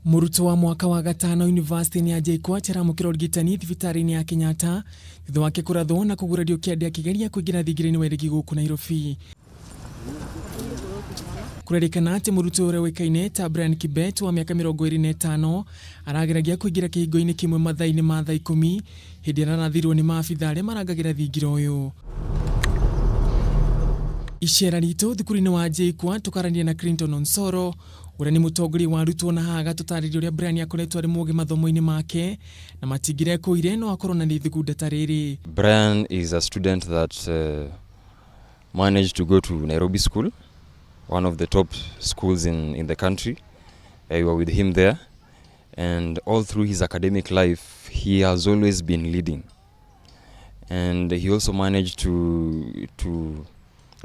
Mũrutwo wa mwaka wa gatano yunivasĩtĩ-inĩ ya JKUAT aramũkĩra ũrigitani thibitarĩ-inĩ ya Kenyatta thutha wake kũrathwo na kũgurario kĩande akĩgeria kũingĩra thingira-inĩ wa iregi gũkũ Nairobi. Kũrerĩkana atĩ mũrutwo ũrĩa ũĩkaine ta Brian Kibet wa mĩaka 25 arageragia kũingĩra kĩhingo-inĩ kĩmwe mathaa-inĩ ma thaa 10 hĩndĩ ĩrĩa ararathirwo nĩ maabitha arĩa marangagĩra thingira ũyũ. Icera ritũ thukuru-inĩ wa JKUAT tũkaranĩria na Clinton Onsoro ũrĩa nĩ mũtongoria wa arutwo na haha agatũtarĩria ũrĩa Brian akoretwo arĩ mũgĩ mathomo-inĩ make na matingĩrekũire no akorwo na ithugunda ta rĩrĩ. Brian is a student that managed to go to Nairobi School, one of the top schools in the country. We were with him there, and all through his academic life, he has always been leading. And he also managed to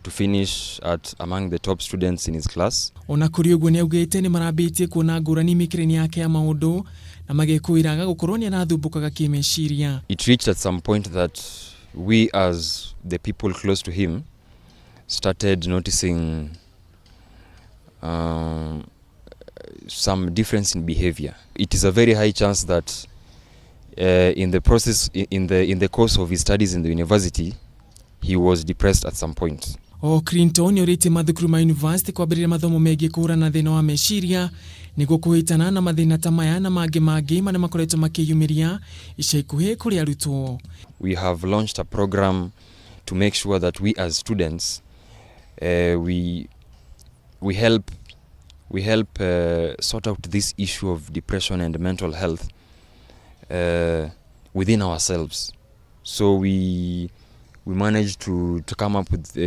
finish at among the top students in his class. Ona kũrĩ ũguo, nĩ augĩte nĩ marambĩtie kuona ngũrani mĩkĩre-inĩ yake ya maũndũ na magekũĩraga gũkorwo nĩ arathumbũkaga kĩmeciria. It reached at some point that we, as the people close to him, started noticing some difference in behavior. It is a very high chance that in the process, in the course of his studies in the university, he was depressed at some point. O Clinton nĩ orĩtie mathukuru ma university kwambĩrĩria mathomo megiĩ kũhũrana na thĩna wa meciria nĩguo kũhĩtana na mathĩna ta maya na mangĩ mangĩ marĩa makoretwo makĩyumĩria ica ikuhĩ kũrĩ arutwo. We have launched a program to make sure that we as students we help sort out this issue of depression and mental health within ourselves. So we managed to come up with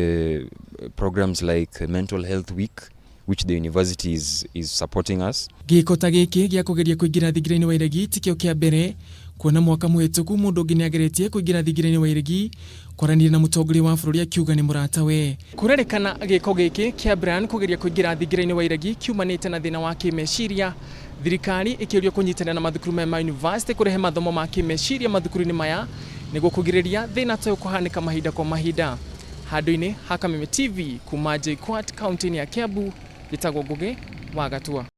programs like Mental Health Week, which the university is supporting us. Gĩko ta gĩkĩ gĩa kũgeria kũingĩra thingira-inĩ wa iregi tikĩo kĩa mbere, kuona mwaka mũhĩtũku mũndũ ũngĩ nĩageretie kũingĩra thingira-inĩ wa iregi kwaranĩria na mũtongoria wa bũrũri akiuga nĩ mũratawe. Kũrerĩkana gĩko gĩkĩ kĩa Brian kũgeria kũingĩra thingira-inĩ wa iregi kiumanĩte na thĩna wa kĩmeciria, thirikari ĩkĩũrio kũnyitanĩra na mathukuru maya ma university kũrehe mathomo ma kĩmeciria mathukuru-inĩ maya nĩguo kũgirĩrĩria thĩna ta ũyũ kũhanĩka mahinda kwa mahinda. Handũ-inĩ ha Kameme TV kuma JKUAT, kaunti-inĩ ya Kiambu, njĩtagwo Ngugi wa Gatua.